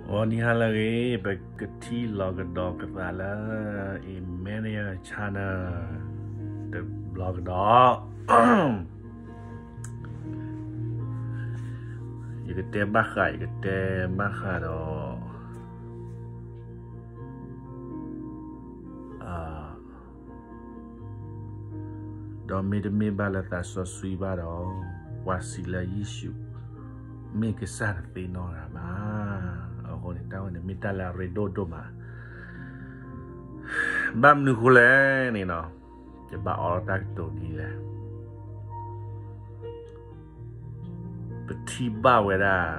ဂီၤနံၤဟါလၢအဂ့ၤ, ပကထံၣ်လိာ်ကဒီးပသးလၢ Emmanuel Channel တဘျီကဒီး. ယကတဲဘၣ်ဃး, ယကတဲဘၣ်ဃးဒီး ဒီးမ့တမ့ၢ်ဘၣ်လၢသးစီဆှံဘၣ်ဒီး, ပှၤစံးလၢယ့ၣ်ၡူး မ့ၢ်ကစၢ်တသ့နီတဂၤဘၣ်. အဃိန့ၣ် တၢ်ဝဲန့ၣ်မ့ၢ်တၢ်လၢအရ့ဒိၣ်ဒိၣ်မး. ဘၣ်မနုၤဃိလဲၣ်န့ၣ်နီၤ, ယဘၣ်အိးထီၣ်တၢ်ကတိၤဒ်လဲၣ်. ပထံၣ်ဘၣ်ဝဲဒၣ်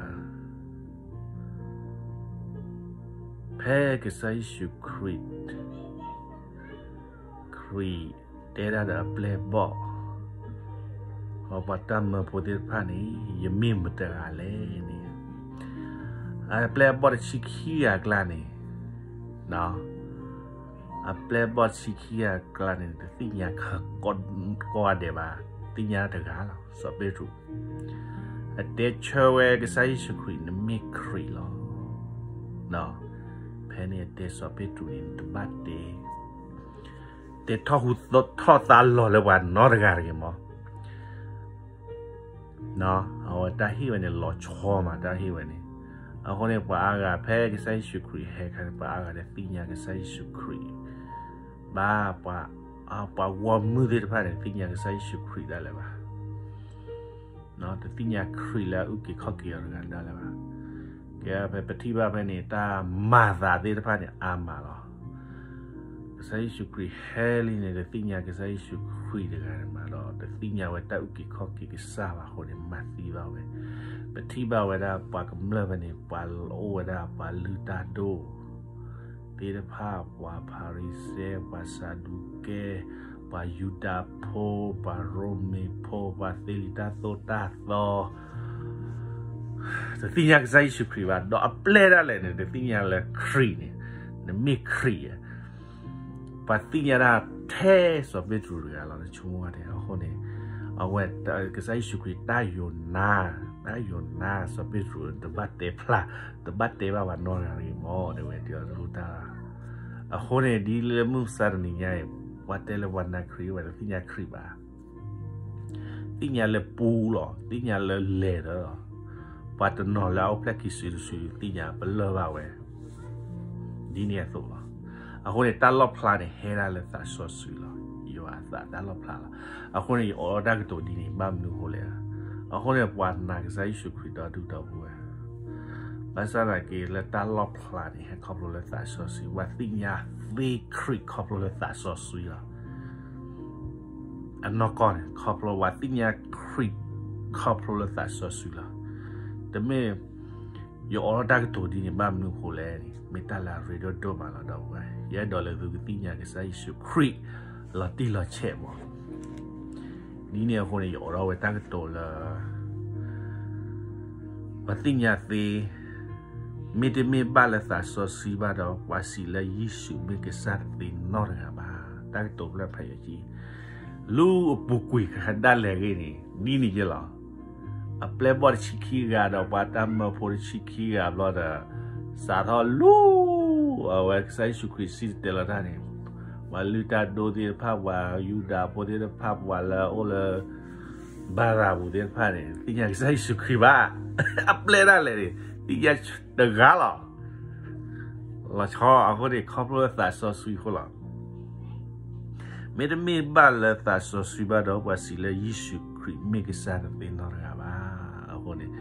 ဖဲကစၢ်ယ့ၣ်ၡူးခရံာ် ခရံာ်တဲဒၣ်ဒီးအပျဲၢ်အဘီၣ်, ပှၤတၢ်မၢဖိသ့ၣ်တဖၣ်န့ၣ် ယမ့ၢ်မတၤတဂၤလဲၣ်န့ၣ်, အပျဲၢ်အဘီၣ်တဆံခံဂၤအကျါန့ၣ်, အပျဲၢ်အဘီၣ်တဆံခံဂၤအကျါန့ၣ် တသ့ၣ်ညါကိးဂၤဒဲးဘၣ်, သ့ၣ်ညါတဂၤလီၤ, စီၤပ့းတရူး. အတဲဆၢဝဲကစၢ်ယ့ၣ်ၡူးခရံာ် နမ့ၢ်ခရံာ်လီၤ. ဖဲန့ၣ်အတဲစီၤပ့းတရူးန့ၣ် နတဘၣ်တဲ တဲထီၣ်ဟူထီၣ်သါလီၤလၢပှၤနီတဂၤတဂ့ၤမး. အဝဲတၢ်ဟ့ၣ်ဝဲန့ၣ် လီၤဆီမး တၢ်ဟ့ၣ်ဝဲန့ၣ်. အဃိန့ၣ် ပှၤအါဂၤဖဲကစၢ်ယ့ၣ်ၡူးခရံာ်ဟဲခါန့ၣ် ပှၤအါဂၤတသ့ၣ်ညါကစၢ်ယ့ၣ်ၡူးခရံာ်ဘၣ်. ပှၤဂီၢ်မုၢ်သ့ၣ်တဖၣ်န့ၣ် တသ့ၣ်ညါကစၢ်ယ့ၣ်ၡူးခရံာ်ဒၣ်လဲာ်ဘၣ်. တသ့ၣ်ညါခရံာ်လၢအအုၣ်က့ၤခီၣ်က့ၤအီၤတဂၤဒၣ်လဲာ်ဘၣ်. ကဲ ဖဲပထံၣ်ဘၣ်ဖဲန့ၣ် တၢ်မၤသးသ့ၣ်တဖၣ်န့ၣ် အါမးလီၤ. ကစၢ်ယ့ၣ်ၡူးခရံာ်ဟဲလံန့ၣ် တသ့ၣ်ညါကစၢ်ယ့ၣ်ၡူးခရံာ်တဂၤန့ၣ်မးဒီး တသ့ၣ်ညါဝဲတၢ်အုၣ်က့ၤခီၣ်က့ၤကစၢ်ဘၣ်အဃိန့ၣ် မၤသံဘၣ်ဝဲ. ပထံၣ်ဘၣ်ဝဲဒၣ်ပှၤကမျၢၢ်ဖဲန့ၣ် ပှၤအိၣ်ဝဲဒၣ်ပှၤလုၢ်တၢ်ဒိၣ် သ့ၣ်တဖၣ်, ပှၤဖၤရံၤၡဲ, ပှၤစၤဒူးကဲ, ပှၤယူဒၤဖိ, ပှၤရိမ့ၤဖိ, ပှၤသ့လံာ်တၢ်သိၣ်တၢ်သီ, တသ့ၣ်ညါကစၢ်ယ့ၣ်ၡူးခရံာ်ဘၣ်. ဒီးအပျဲၢ်ဒၣ်လဲာ်န့ၣ် တသ့ၣ်ညါလၢခရံာ်န့ၣ်, နမ့ၢ်ခရံာ်ဧါ. ပှၤသ့ၣ်ညါဒၣ်ထဲစီၤပ့းတရူးတဂၤလီၤ, နဆိကမိၣ်ဝဲဒၣ်. အဃိန့ၣ် အဝဲကစၢ်ယ့ၣ်ၡူးခရံာ်တၢ်ယိၤနါ, တၢ်ယိၤနါစီၤပ့းတရူး တဘၣ်တဲဖျါ, တဘၣ်တဲဘၣ်ပှၤနီတဂၤတဂ့ၤမး တဲဝဲ တဲအီၤတလိၣ်တၢ်. အဃိန့ၣ် ဒ်လၢမုၢ်မဆါတနံၤညါအံၤ ပှၤတဲလၢပှၤနာ်ခရံာ်ဝဲ တသ့ၣ်ညါခရံာ်ဘၣ်. သ့ၣ်ညါလၢပူလီၤ, သ့ၣ်ညါလၢလဲၤဒီး ပှၤတနီၤလၢအအိၣ်ဖျဲၣ်ခံစုတစု သ့ၣ်ညါပလၢၢ်ဘၣ်ဝဲ ဒ်န့ၣ်အသိးလီၤ. အဃိန့ၣ် တၢ်လီၣ်ဖျါန့ၣ် ဟဲဒၣ်လၢသးစီဆှံလီၤ. ယွၤအသးတၢ်လီၣ်ဖျါလီၤ. အဃိန့ၣ် ယအိးထီၣ်တၢ်ကတိၤဒ်န့ၣ် ဘၣ်မနုၤအဃိလဲၣ်. အဃိန့ၣ် ပှၤနာ်ကစၢ်ယ့ၣ်ၡူးခရံာ်ဒီဒူၣ်ဒီပုၢ်ဝဲၢ်, ဘၣ်ဆၣ်သနာ်က့လၢတၢ်လီၣ်ဖျါန့ၣ် ဟဲခီဖျိလၢသးစီဆှံ, ပှၤသ့ၣ်ညါသ့ခရံာ်ခီဖျိလၢသးစီဆှံလီၤ. အနီၢ်ကီၢ်န့ၣ် ခီဖျိပှၤသ့ၣ်ညါခရံာ်ခီဖျိလၢသးစီဆှံလီၤ. တမ့ၢ် ယအိးထီၣ်တၢ်ကတိၤဒ်န့ၣ် ဘၣ်မနုၤအဃိလဲၣ်န့ၣ် မ့ၢ်တၢ်လၢအရ့ဒိၣ်ဒိၣ်မးလီၤ ဒီပုၢ်ဝဲၢ်. ယအဲၣ်ဒိးလၢသုကသ့ၣ်ညါကစၢ်ယ့ၣ်ၡူးခရံာ် လီၤတံၢ်လီၤဆဲးမး. ဒ်န့ၣ်အဃိန့ၣ် ယအိးထီၣ်ဝဲတၢ်ကတိၤလၢ ပှၤသ့ၣ်ညါသ့, မ့တမ့ၢ်ဘၣ်လၢသးစီဆှံဘၣ်ဒီး ပှၤစံးလၢယ့ၣ်ၡူးမ့ၢ်ကစၢ်တသ့နီတဂၤဘၣ်. တၢ်ကတိၤဖျၢၣ်ဖးယံၤ, လူၤအပူၤကွံာ်ဒၣ်လဲာ်ဂ့ၤန့ၣ် ဒ်န့ၣ်ယဲလီၤ. အပျဲၢ်ဘီၣ်တဆံခံဂၤဒီး ပှၤတၢ်မၢဖိတဆံခံဂၤဘျီဒီး စးထီၣ်လူၤ အဝဲကစၢ်ယ့ၣ်ၡူးခရံာ်စံၣ်တဲၤတဲလီၤတၢ်န့ၣ်, ပှၤလုၢ်တၢ်ဒိၣ်သ့ၣ်တဖၣ်, ပှၤယူဒၤဖိသ့ၣ်တဖၣ်, ပှၤလၢအအိၣ်လၢ ဘၤရၤပူၤသ့ၣ်တဖၣ်န့ၣ် သ့ၣ်ညါကစၢ်ယ့ၣ်ၡူးခရံာ်ဘၣ်. အပျဲၢ်ဒၣ်လဲာ်န့ၣ် သ့ၣ်ညါတဂၤလီၤ. လီၤဆီအဃိန့ၣ် ခီဖျိလၢသးစီဆှံအဃိလီၤ. မ့တမ့ၢ်ဘၣ်လၢသးစီဆှံဘၣ်ဒီး ပှၤစံးလၢယ့ၣ်ၡူးခရံာ်မ့ၢ်ကစၢ်တသ့နီတဂၤဘၣ်. အဃိန့ၣ်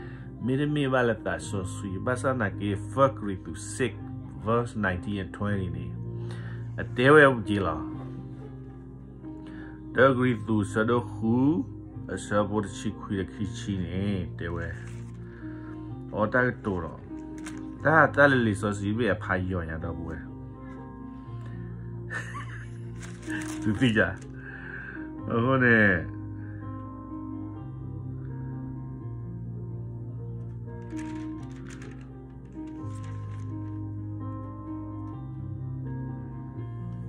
မ့တမ့ၢ်ဘၣ်လၢသးစီဆှံ, ဘၣ်ဆၣ်သနာ်က့ First Corinthians six verse nineteen and twenty န့ၣ် အတဲဝဲက့ၤလီၤ. တၢ ကရံၣ်သူး အဆၢဒိၣ်ဃု, အဆၢဖိတဆံခွံဒီးခံဆံန့ၣ် တဲဝဲ, အိးထီၣ်တၢ်ကတိၤဒီး တၢ်, တၢ်လၢလံာ်စီဆှံဘၣ်အဖးယံၤညါ ဒီပုၢ်ဝဲၢ်, သုသ့ၣ်ညါ, အဃိန့ၣ်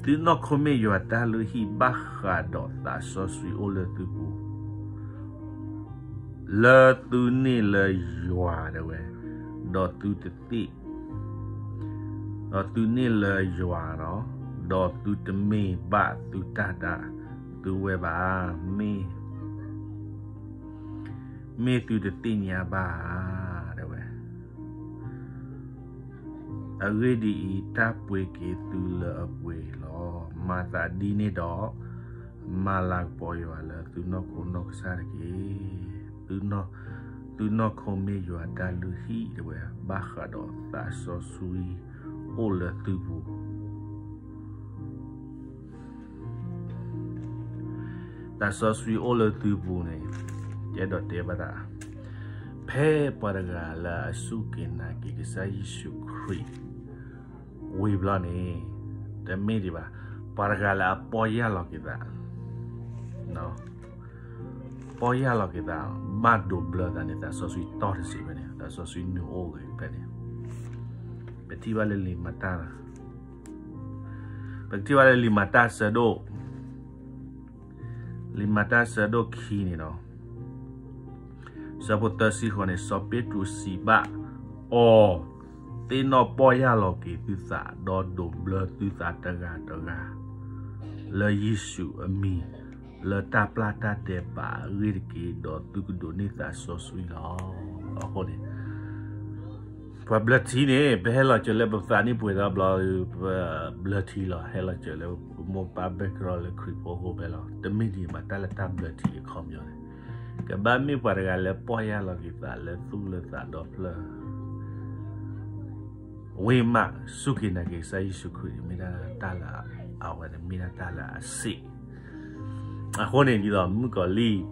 သုနီၢ်ခိမ့ၢ်ယွၤတၢ်လုၢ်ဟံၣ် ဘၣ်ဃးဒီးသးစီဆှံအိၣ်လၢသုပူၤ, လၢသုန့ၢ်လၢယွၤဒၣ်ဝဲ, ဒီးသုတသ့ၣ် ဒီးသုန့ၢ်လၢယွၤလီၤ, ဒီးသုတမ့ၢ်ဘၣ်သုတၢ်ဒၣ်သုဝဲဘၣ်, မ့ၢ် မ့ၢ်သုတသ့ၣ်ညါဘၣ်ဧါ, တဲဝဲ. အဂ့ၢ်ဒ်အံၤ, တၢ်ပှ့ၤက့ၤသုလၢအပှ့ၤလီၤ. မၤသးဒ်န့ၣ်ဒီး, မၤလၤကပီၤယွၤလၢသုနီၢ်ခိနီၢ်ကစၢ်တက့ၢ်. သုနီၢ်ခိမ့ၢ်ယွၤတၢ်လုၢ်ဟံၣ်, တဲဝဲ, ဘၣ်ဃးဒီးသးစီဆှံအိၣ်လၢသုပူၤ သးစီဆှံအိၣ်လၢသုပူၤန့ၣ်, ယအဲၣ်ဒိးတဲဘၣ်သး, ဖဲပှၤတဂၤလၢအစူၢ်က့ၤနာ်က့ၤကစၢ်ယ့ၣ်ၡူးခရံာ် ဝံၤဘျီန့ၣ်, တမ့ၢ်ဒံးဘၣ်, ပှၤတဂၤလၢအပီၢ်ယၢ်လီၤက့ၤသး, ပီၢ်ယၢ်လီၤက့ၤသး, ဘၣ်ဒိးဘျၢသးန့ၣ် သးစီဆှံတီၢ်တစ့ၢ်ဖဲန့ၣ်, သးစီဆှံနုာ်အိၣ်ဂ့ၤဖဲန့ၣ်. ပထံၣ်ဘၣ်လၢလံာ်မၤတၢ်, ပကထံၣ်ဘၣ်လၢလံာ်မၤတၢ်ဆၢဒိၣ်, လံာ်မၤတၢ်ဆၢဒိၣ်ခံန့ၣ်ဒီး ဆၢဖိသၢဆံဃိးန့ၣ်, စီၤပ့းတရူးစံးဘၣ်အီၤ, သ့ၣ်နီၣ်ပီၢ်ယၢ်လီၤက့ၤသုသး, ဒီးဒိးဘျၢသုသးတဂၤတဂၤ လၢယ့ၣ်ၡူးအမံၤ, လၢတၢ်ပျၢ်တၢ်ဒဲးဘးအဂ့ၢ်တက့ၢ်, ဒီးသုကဒိးန့ၢ်သးစီဆှံလီၤ. အဃိန့ၣ် ပှၤဘျၢထံန့ၣ် ပဟဲလီၤစၢၤလၢပသးန့ၣ်ပှဲၤဒီးဘျီ, ပဘျၢထံလီၤ, ဟဲလီၤစၢၤလၢပမိၢ်ပၢ် background လၢခရံာ်ဖိအဃိဖဲလီၤ. တမ့ၢ်ဒံးဘၣ်, တၢ်လၢတၢ်ဘျၢထံအခီပညီန့ၣ်, ကဘၣ်မ့ၢ်ပှၤတဂၤလၢပီၢ်ယၢ်လီၤက့ၤသးလၢသူၣ်လၢသးဒီဖျၢၣ် ဝံၤမး စူၢ်က့ၤနာ်က့ၤကစၢ်ယ့ၣ်ၡူးခရံာ်န့ၣ် မ့ၢ်ဒၣ်တၢ်လၢအဝဲန့ၣ် မ့ၢ်ဒၣ်တၢ်လၢအစ့ၣ်. အဃိန့ၣ် ဒ်သိးမုၣ်ကီၤလံၢ်,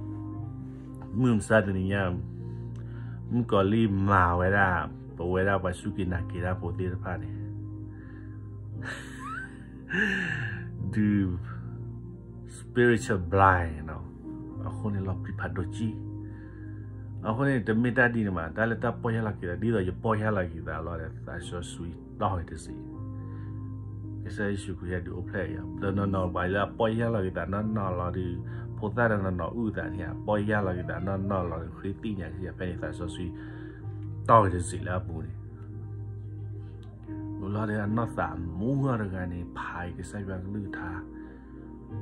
မုၢ်မဆါတနံၤညါ, မုၣ်ကီၤလံၢ်မၤဝဲဒၣ်, ပဝဲဒၣ်ပှၤစူၢ်က့ၤနာ်က့ၤတၢ်ဖိသ့ၣ်တဖၣ်န့ၣ် ဒုး spiritual blind နီၤ. အဃိန့ၣ် လီၤပျံၤဖးဒိၣ်ကံ. အဃိန့ၣ် တမ့ၢ်တၢ်ဒ်န့ၣ်မး, တၢ်လၢတၢ်ပီၢ်ယၢ်လီၤက့ၤသး, ဒ်သိးယပီၢ်ယၢ်လီၤက့ၤသးလီၤဒီး သးစီဆှံတီၢ်ဝဲတစ့ၢ်, ကစၢ်ယ့ၣ်ၡူးခရံာ်ဟဲဒုးအိၣ်ဖျဲၣ်အံၤ, တနီၤနီၤပှၤလၢအပီၢ်ယၢ်လီၤက့ၤသးနီၢ်နီၢ်လီၤဒီး ဖိသၣ်တနီၤနီၤအုၣ်သးန့ၣ်ဧါ, ပီၢ်ယၢ်လီၤက့ၤသးနီၢ်နီၢ်လီၤဒီး ဃ့သ့ၣ်ညါကစၢ်ယွၤဖဲန့ၣ် သးစီဆှံတီၢ်ဝဲတစ့ၢ်လၢအပူၤန့ၣ် မ့ၢ်လီၤဒီးအနီၢ်သးမူအီၤတဂၤန့ၣ် ဖးအံၤကစၢ်ယွၤကလုၢ်ကထါ,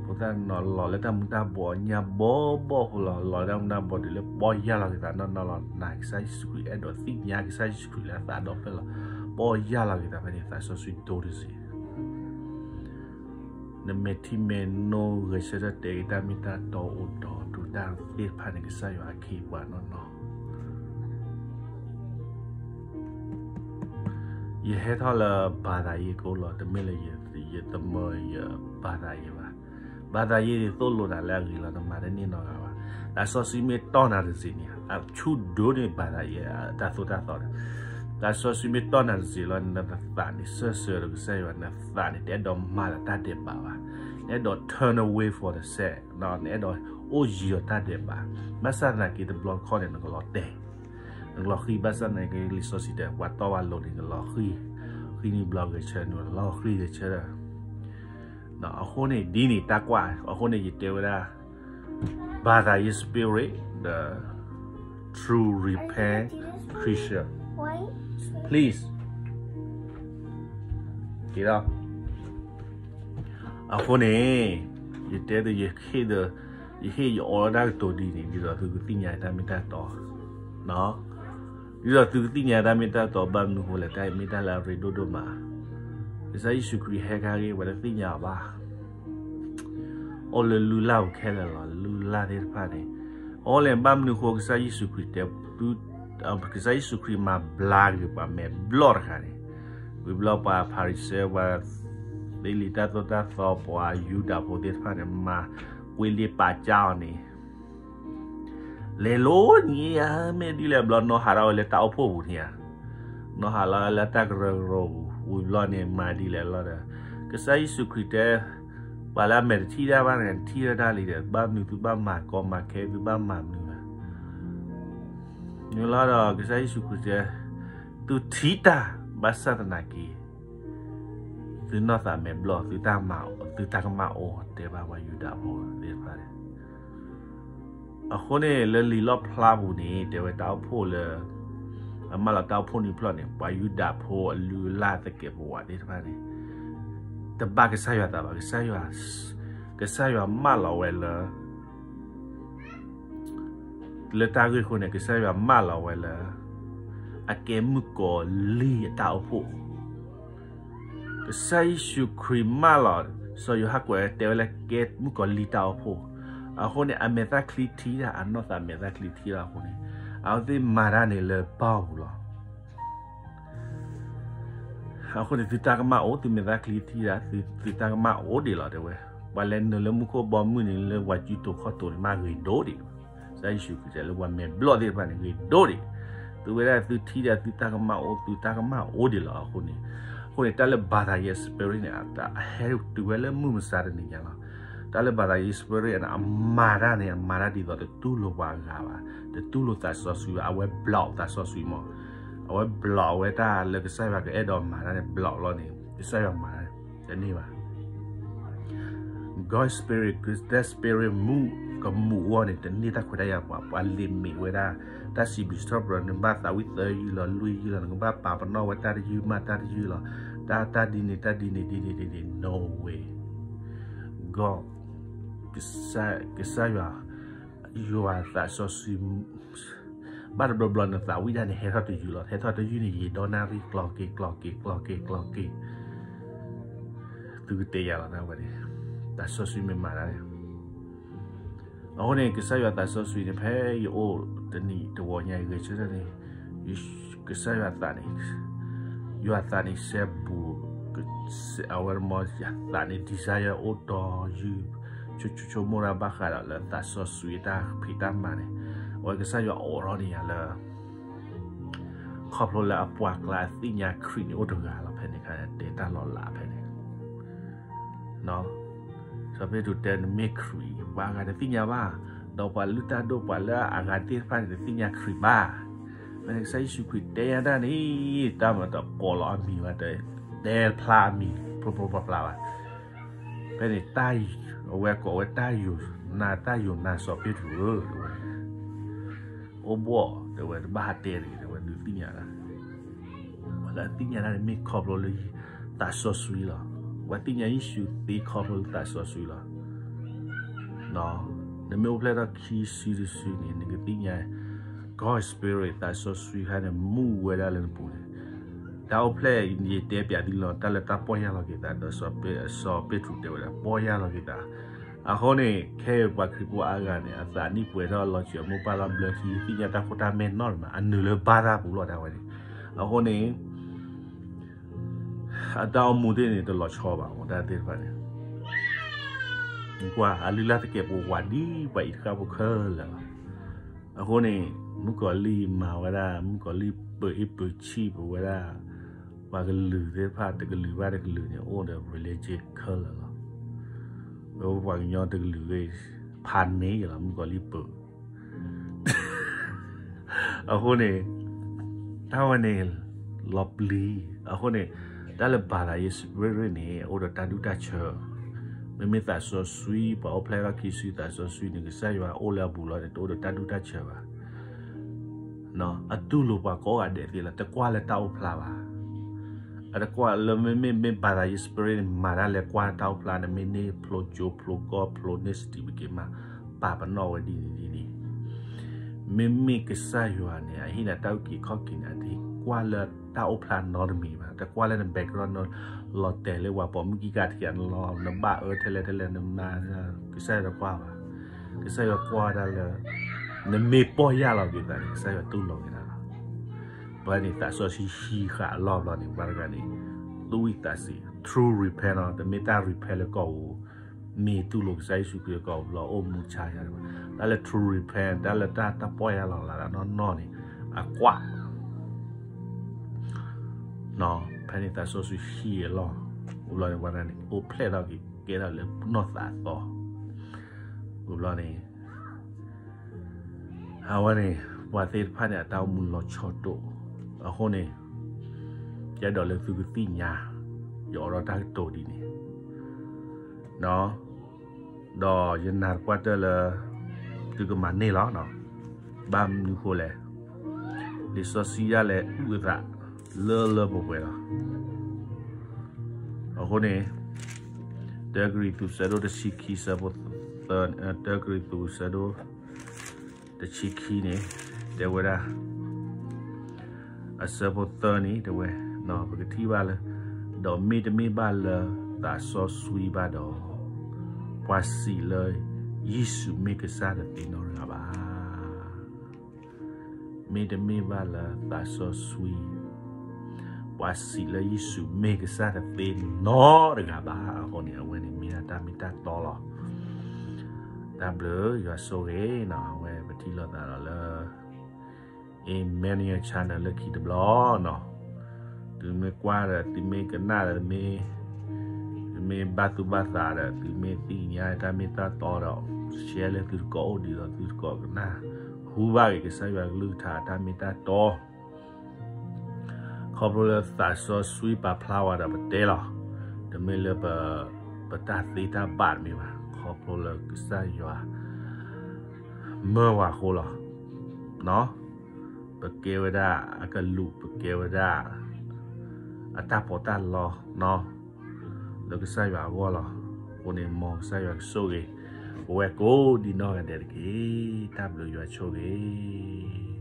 ဖိသၣ်နီၤလီၤလၢတၢ်မူၤတၢ်ဘှီးညါဘီဘီဖိလီၤ, လီၤလၢတၢ်မူၤတၢ်ဘှီးတုၤလၢ ပီၢ်ယၢ်လီၤက့ၤသးနီၢ်နီၢ်လီၤ, နာ်ကစၢ်ယ့ၣ်ၡူးခရံာ်, အဲၣ်ဒိးသ့ၣ်ညါကစၢ်ယ့ၣ်ၡူးခရံာ်လၢအသးဒီဖျၢၣ်လီၤ, ပီၢ်ယၢ်လီၤက့ၤသးဖဲန့ၣ် သးစီဆှံဒိၣ်တစ့ၢ် နမဲာ်ထံမဲာ်နိ ဂဲၤဆၢထၢၣ်တဲက့ၤတၢ်မ့ၢ်တၢ်တီအိၣ်ဒီး ဒုးတၢ်သ့ၣ်တဖၣ်န့ၣ် ကစၢ်ယွၤအခ့အပှၤနီၢ်နီၢ်. ယဟဲထီၣ်လၢဘၣ်သးယ့ကအိၣ်လီၤ, တမ့ၢ်လၢယသမၢယဘၣ်သးယ့ဘၣ်. ဘၣ်သးယ့န့ၣ် သိၣ်လိနၤလၢအဂ့ၤလီၤ, နမၤတန့ၢ်နီတဂၤဘၣ်. သးစီဆှံမ့ၢ်တီၢ်နၤတစ့ၢ်န့ၣ် အဆူၣ်ဒိၣ်န့ၢ်ဘၣ်သးယ့အတၢ်သိၣ်တၢ်သီန့ၣ်. သးစီဆှံမ့ၢ်တီၢ်နၤတစ့ၢ်လီၤန့ၣ် နသးန့ၣ်စၢၢ်ဆၢဒီးကစၢ်ယွၤ, နသးန့ၣ် တအဲၣ်ဒိးမၤလၢတၢ်ဒဲးဘးဘၣ်, နအဲၣ်ဒိး turn away from the sin, နအဲၣ်ဒိးအိၣ်ယံၤဒီးတၢ်ဒဲးဘး. ဘၣ်ဆၣ်သနာ်က့တဘျီတခီၣ်န့ၣ် နကလီၤတဲာ်, နကလီၤဃံၤ, ဘၣ်ဆၣ်သနာ်က့လံာ်စီဆှံတဲ ပှၤတီၢ်ဘၣ်လိာ်န့ၣ် နကလီၤဃံၤ, ဃံနံၤဘျီဂဲၤဆၢနုာ်, လီၤဃံၤဂဲၤဆၢဒီး အဃိန့ၣ် ဒ်န့ၣ်တၢ်ကွၢ်, အဃိန့ၣ် ယတဲဝဲဒၣ် ဘၣ်သးယ့ spirit ဒီး true repent Christian, please. က့ၤဒီး အဃိန့ၣ် ယတဲဒီး ယဟ့ၣ်ဒီး ယဟ့ၣ်ယအီလီၤတၢ်ကတိၤဒ်န့ၣ် ဒ်သိးသုကသ့ၣ်ညါတၢ်မ့ၢ်တၢ်တီ ဒ်သိးသုကသ့ၣ်ညါတၢ်မ့ၢ်တၢ်တီ ဘၣ်မနုၤဃိလဲၣ်, တၢ်အံၤမ့ၢ်တၢ်လၢအရ့ဒိၣ်ဒိၣ်မး. ကစၢ်ယ့ၣ်ၡူးခရံာ်ဟဲခါဂ့ၤ ပှၤတသ့ၣ်ညါအီၤဘၣ်. အိၣ်လၢလုၢ်လၢ်ပူၤခဲလၢာ်လီၤ, လုၢ်လၢ်သ့ၣ်တဖၣ်န့ၣ်. အဃိလဲၣ် ဘၣ်မနုၤဃိကစၢ်ယ့ၣ်ၡူးခရံာ်တဲ ကစၢ်ယ့ၣ်ၡူးခရံာ်မၤဘျါက့ၤပှၤမဲာ်ဘျီၣ်တဂၤန့ၣ်, ဝံၤဘျီပှၤဖၤရံၤၡဲ ပှၤသ့လံာ်တၢ်သိၣ်တၢ်သီ ပှၤယူဒၤဖိသ့ၣ်တဖၣ်န့ၣ် မၤကွ့လ့ပာ်ကၢအီၤန့ၣ် လဲၤလိၤန့ၣ်ဧါ, မ့ၢ်ဒ်လဲၣ်ဘျီ နီၢ်ဟးထီၣ်ဝဲလၢတၢ်အိၣ်ဖှိၣ်ပူၤန့ၣ်ဧါ, နီၢ်ဟးလီၤလၢတၢ်ကရၢကရိပူၤ, ဝံၤဘျီန့ၣ် မၤဒ်လဲၣ်လီၤဒီး ကစၢ်ယ့ၣ်ၡူးခရံာ်တဲ ပှၤလၢအမဲာ်တထံၣ်တၢ်ဘၣ်န့ၣ် ထံၣ်ထီၣ်တၢ်လံဒီး ဘၣ်မနုၤသုဘၣ်မၤကီမၤခဲ သုဘၣ်မၤမနုၤလဲၣ်. မ့ၢ်လီၤဒီး ကစၢ်ယ့ၣ်ၡူးခရံာ်တဲ သုထံၣ်တၢ် ဘၣ်ဆၣ်သနာ်က့ သုနီၢ်သးမဲာ်ဘျီၣ်, သုတၢ်ကမၣ်အိၣ်, တဲဘၣ်ပှၤယူဒၤဖိသ့ၣ်တဖၣ်န့ၣ်. အဃိန့ၣ် လၢလံာ်လီၣ်ဖျါပူၤန့ၣ် တဲဝဲတၢ်အိၣ်ဖှိၣ်လၢ အမၢလီၤတၢ်အိၣ်ဖှိၣ်န့ၣ်ဖျီၣ်န့ၣ် ပှၤယူဒၤဖိအလုၢ်အလၢ်သကဲးပဝးသ့ၣ်တဖၣ်န့ၣ် တဘၣ်ကစၢ်ယွၤသးဘၣ်, ကစၢ်ယွၤမၢလီၤဝဲလၢ လၢတၢ်ဂ့ၢ်အဃိန့ၣ် ကစၢ်ယွၤမၢလီၤဝဲလၢ အကဲမုၣ်ကီၤလံၢ်အတၢ်အိၣ်ဖှိၣ် ကစၢ်ယ့ၣ်ၡူးခရံာ်မၢလီၤ, စီၤယိၤဟၣ်ကွဲးတဲဝဲလၢကဲမုၣ်ကီၤလံၢ်တၢ်အိၣ်ဖှိၣ်, အဃိန့ၣ် အမဲာ်သၣ်ချံထံတၢ်, အနီၢ်သးမဲာ်သၣ်ချံထံတၢ်အဃိန့ၣ် အဝဲသ့ၣ်မၤတၢ်န့ၣ်လၢဘၣ်ပူၤလီၤ. အဃိန့ၣ် သုတၢ်ကမၣ်အိၣ်, သုမဲာ်သၣ်ချံထံတၢ်, သုတၢ်ကမၣ်အိၣ်ဒံးလီၤ တဲဝဲ. ပှၤလဲၤနုာ်လၢမူခိၣ်ဘီမုၢ်န့ၣ် လၢပှၤစုတိၤခီၣ်တိၤန့ၣ် မ့ၢ်ဂ့ၤဒိၣ်ဒံး. ကစၢ်ယ့ၣ်ၡူးခရံာ်တဲလၢပှၤမဲာ်ဘျီၣ်သ့ၣ်တဖၣ်န့ၣ် ဂ့ၤဒိၣ်ဒံး. သုဝဲဒၣ်သုထံတၢ် သုတၢ်ကမၣ်အိၣ်, သုတၢ်ကမၣ်အိၣ်ဒံးလီၤ. အဃိန့ၣ်, အဃိန့ၣ် တၢ်လၢ by the spirit န့ၣ် အဟဲတုၤဝဲလၢမုၢ်မဆါတနံၤညါလီၤ. တၢ်လၢ by the spirit န့ၣ် အမၤတၢ်န့ၣ် အမၤတၢ်ဒ်သိးတတူၢ်လိာ်ပှၤအဂၤဘၣ်, တတူၢ်လိာ်သးစီဆှံဘၣ်, အဝဲ block သးစီဆှံမး, အဝဲ block ဝဲတၢ်လၢကစၢ်ယွၤကအဲၣ်ဒိးမၤတၢ်န့ၣ် block လီၤန့ၣ် ကစၢ်ယွၤမၤတၢ်တန့ၢ်ဘၣ်. God spirit, that spirit မူ, ကမူးအဂီၢ်န့ၣ် တန့ၢ်တၢ်ခွဲးတၢ်ယာ်ပှၤ, ပှၤ limit ဝဲဒၣ် တၢ်စံးဘျုးစံးထီၣ်ပတြၢၤ, နဘၣ်သးဝံၣ်သၢယုၢ်လီၤ လွံၢ်ယုၢ်လီၤ, နကဘၣ်ပာ်ပနီၣ်ဝဲတၢ်တယုၢ်မးတၢ်တယုၢ်လီၤ, တၢ်, တၢ်ဒ်န့ၣ် တၢ်ဒ်န့ၣ် ဒ်န့ၣ် ဒ်န့ၣ် no way. God, ကစၢ်ယွၤ, ယွၤသးစီဆှံ ဘၣ်တဘျီဘျီနသးဝံၣ်တၢ်န့ၣ် ဟဲထီၣ်တယုၢ်လီၤ, ဟဲထီၣ်တယုၢ်န့ၣ် ယံာ်ဒီနၣ်ရံၣ် ကျီက့ၤ ကျီက့ၤ ကျီက့ၤ ကျီက့ၤ, သုကတဲယၤလီၤ တၢ်ဝဲန့ၣ်, သးစီဆှံမ့ၢ်မၤတၢ်န့ၣ်, အဃိန့ၣ် ကစၢ်ယွၤသးစီဆှံန့ၣ် ဖဲယအိၣ်တနံၤတဝီညါ ယဂဲၤဆၢထၢၣ်န့ၣ်, ကစၢ်ယွၤသးန့ၣ်, ယွၤသးန့ၣ် စဲဘူး, အဝဲမ့ၢ်ယသးန့ၣ် desire အိၣ်ဒီးယုၢ်, ဆိဆိဆိကမိၣ်တၢ်ဘၣ်ဃးဒီးလၢသးစီဆှံတၢ်ဖံးတၢ်မၤန့ၣ်, အဝဲကစၢ်ယွၤအိးထီၣ်န့ၢ်ယၤလၢ ခီဖျိလၢအပှၢ်ကျါအသ့ၣ်ညါခရံာ်န့ၣ်အိၣ်တဂၤလီၤ ဖဲန့ၣ်အခါန့ၣ် တဲတၢ်လီၤလးဖဲန့ၣ်, စီၤပ့းတရူးတဲ နမ့ၢ်ခရံာ် ပှၤအဂၤတသ့ၣ်ညါဘၣ်, ဒီးပှၤလုၢ်တၢ်ဒိၣ် ပှၤလၢအဂၤသ့ၣ်တဖၣ်န့ၣ် တသ့ၣ်ညါခရံာ်ဘၣ်. ဖဲန့ၣ်ကစၢ်ယ့ၣ်ၡူးခရံာ်တဲယၤတၢ်န့ၣ် တၢ်မၤတကိးလီၤအမံၤဘၣ်, တဲဖျါအမံၤ ဖျိဖျိဖျါဖျါဘၣ်. ဖဲန့ၣ် အဝဲကိးဝဲတၢ်ယိာ်နၤ တၢ်ယိာ်နၤ စီၤပ့းတရူးဧၢ တဲဝဲ, အိၣ်ဘှီၣ် တဲဝဲ တဘၣ်ဟးတဲတဂ့ၤ တဲဝဲ ဒုးသ့ၣ်ညါတၢ်, ပှၤလၢအသ့ၣ်ညါတၢ်န့ၣ်မ့ၢ်ခီဖျိလၢသးစီဆှံလီၤ. ပှၤသ့ၣ်ညါယ့ၣ်ၡူးသ့ခီဖျိလၢသးစီဆှံလီၤ. နမ့ၢ်အိၣ်ဖျဲၣ်ထီၣ်ခံစုတစုန့ၣ် နကသ့ၣ်ညါ God spirit သးစီဆှံခါန့ၣ် မူဝဲဒၣ်လၢနပူၤန့ၣ်, တၢ်အိၣ်ဖျဲၣ် ယတဲပၠးသုလီၤ တၢ်လၢတၢ်ပီၢ်ယၢ်လီၤက့ၤသးဒီး စီၤပ့းတရူးတဲဝဲဒၣ် ပီၢ်ယၢ်လီၤက့ၤသး. အဃိန့ၣ် ခဲအံၤပှၤခရံာ်ဖိအါဂၤန့ၣ် အသးနံၣ်ပှဲၤထီၣ်လီၤ စၢၤမိၢ်ပၢ်လီၤ ဘျၢထံ သ့ၣ်ညါတၢ်ခိၣ်တၢ်မဲာ်နီတမံၤ အနုာ်လၢဘါတၢ်ပူၤလီၤ တၢ်ဝဲန့ၣ်. အဃိန့ၣ် အတၢ်အိၣ်မူသ့ၣ်န့ၣ် တလီၤဆီဘၣ် တၢ်သ့ၣ်တဖၣ်န့ၣ်, ကွၢ် အလုၢ်လၢ်သကဲးပဝးဒ်ပှၤအံၤတဃၣ်ဖိခဲလၢာ်လီၤ. အဃိန့ၣ် မုၣ်ကီၤလံၢ်မၤဝဲဒၣ် မုၣ်ကီၤလံၢ်ပၢၤအ့ၣ်ပၢၤဆံၣ်ပဝဲဒၣ် ပှၤကလုာ်သ့ၣ်တဖၣ် တကလုာ်ဘၣ်တကလုာ်န့ၣ် အိၣ်ဒီး religion ခဲလၢာ်လီၤ. ပဝဲပှၤကညီတကလုာ်ဂ့ၤ ဖးန့ၢ်ယလီၤ မုၣ်ကီၤလံၢ်ပၢၤ အဃိန့ၣ် တၢ်ဝဲန့ၣ် လီၤပျံၤ အဃိန့ၣ် တၢ်လၢ by the spirit န့ၣ် အိၣ်ဒီးတၢ်ဒူၣ်တၢ်ဆၢ, မ့မ့ၢ်သးစီဆှံ ပှၤအိၣ်ဖျဲၣ်ထီၣ်ခံစု သးစီဆှံန့ၣ် ကစၢ်ယွၤအိၣ်လၢအပူၤလီၤန့ၣ် တအိၣ်ဒီးတၢ်ဒူၣ်တၢ်ဆၢဘၣ်. အတူၢ်လိာ်ပှၤကိးဂၤဒဲးသ့လီၤ, တကွၢ်လၢတၢ်အိၣ်ဖျါဘၣ်. အတကွၢ်လၢမ့မ့ၢ် မ့ၢ် by the spirit န့ၣ် မၤတၢ်လၢကွၢ်တၢ်အိၣ်ဖျါန့ၣ် မ့ၢ်န့ၢ်ဖျိကၠိဖျိကီၢ်ဖျိန့ၢ် certificate မး ပာ်ပနီၣ်ဝဲဒ်န့ၣ်ဒ်န့ၣ်, မ့မ့ၢ်ကစၢ်ယွၤန့ၣ် အဟ့ၣ်နၤတၢ်အုၣ်က့ၤခီၣ်က့ၤန့ၣ် အတကွၢ်လၢတၢ်အိၣ်ဖျါနီတမံၤဘၣ်, တကွၢ်လၢန background လီၤတဲာ်လၢပှၤပိာ်မုၣ်ခံဂၤတဂၤ နဘၣ်အၢထဲလဲၣ်ထဲလဲၣ် နမၤ ကစၢ်ယွၤတကွၢ်ဘၣ်. ကစၢ်ယွၤကွၢ်ဝဲဒၣ်လၢ နမ့ၢ်ပီၢ်ယၢ်လီၤက့ၤသးန့ၣ် ကစၢ်ယွၤတူၢ်လိာ်က့ၤနၤလီၤ. ပှၤန့ၣ် သးစီဆှံဟံးဃာ်အလီၢ်ဘျီန့ၣ် ပှၤတဂၤန့ၣ် သူၣ်ဝံၣ်သးဆံး true repent လီၤ, တမ့ၢ်တၢ် repent လၢကီၢ်ပူၤ မ့ၢ်တူၢ်လိာ်ကစၢ်ယ့ၣ်ၡူးခရံာ်ကီၢ်ပူၤလီၤ အိၣ်မူဆါယၤ, တၢ်လၢ true repent တၢ်လၢတၢ် တၢ်ပီၢ်ယၢ်လီၤလးနီၢ်နီၢ်န့ၣ် အကွၢ် ဖဲန့ၣ်သးစီဆှံဟံးအလီၢ်, အိၣ်ဘျီန့ၣ် ပှၤတဂၤန့ၣ် အိၣ်ဖျဲၣ်ထီၣ်က့ၤကဲထီၣ်လၢနီၢ်သးသီ, အိၣ်ဘျီန့ၣ် အဝဲန့ၣ် ပှၤသ့ၣ်တဖၣ်န့ၣ် အတၢ်အိၣ်မူလီၤဆီဒၣ်, အဃိန့ၣ် ယအဲၣ်ဒိးလၢသုကသ့ၣ်ညါ ယအိးထီၣ်တၢ်ကတိၤဒ်န့ၣ်, ဒီးယနာ်သပှၢ်တၢၢ်လၢ သုကမၤန့ၢ်လီၤ, ဘၣ်မနုၤဃိလဲၣ် လံာ်စီဆှံဒၣ်လဲာ်အုၣ်အသးလၢလၢပှဲၤပှဲၤလီၤ. အဃိန့ၣ် တၢကရံၣ်သူး ဆၢဒိၣ်တဆံခံ ဆၢဖိ တၢကရံၣ်သူး ဆၢဒိၣ်တဆံခံန့ၣ် တဲဝဲဒၣ် အဆၢဖိသၢန့ၣ် တဲဝဲ, ပကထံၣ်ဘၣ်လၢ ဒီးမ့တမ့ၢ်ဘၣ်လၢသးစီဆှံဘၣ်ဒီး, ပှၤစံးလၢယ့ၣ်ၡူးမ့ၢ်ကစၢ်တသ့နီတဂၤဘၣ်. မ့တမ့ၢ်ဘၣ်လၢသးစီဆှံ, ပှၤစံးလၢယ့ၣ်ၡူးမ့ၢ်ကစၢ်တသ့နီတဂၤဘၣ်. အဃိန့ၣ် အဝဲန့ၣ်မ့ၢ်ဒၣ်တၢ်မ့ၢ်တၢ်တီလီၤ. တၢ်ဘျုးယွၤဆိၣ်ဂ့ၤနီၤ, အဝဲပထံၣ်လိာ်သးဒီးလၢ Emmanuel Channel လၢခံတဘျီနီၤ. သုမ့ၢ်ကွၢ်ဒီး သုမ့ၢ်ကနၣ်ဒီး သုမ့ၢ်ဘၣ်သူၣ်ဘၣ်သးဒီး သုမ့ၢ်သ့ၣ်ညါတၢ်မ့ၢ်တၢ်တီဒီး share လၢသုတကိးအိၣ် ဒ်သိးသုတကိးကနၣ် ဟူဘၣ်က့ၤကစၢ်ယွၤကလုၢ်ကထါတၢ်မ့ၢ်တၢ်တီ ခီဖျိလၢသးစီဆှံပာ်ဖျါဝဲဒီးပတဲလီၤ. တမ့ၢ်လၢပတၢ်သ့တၢ်ဘၣ်တမ့ၢ်ဘၣ်, ခီဖျိလၢကစၢ်ယွၤမၢဝဲအဃိလီၤ. ပကဲဝဲဒၣ်အကလူး, ပကဲဝဲဒၣ်အတၢ်ပီးတၢ်လီ လၢကစၢ်ယွၤအဂီၢ်လီၤ. အဃိန့ၣ် မ်ကစၢ်ယွၤကဆိၣ်ဂ့ၤ ပဝဲကိးဒံနီၢ်ဂၤဒဲးတက့ၢ်. တၢ်ဘျုးယွၤဆိၣ်ဂ့ၤ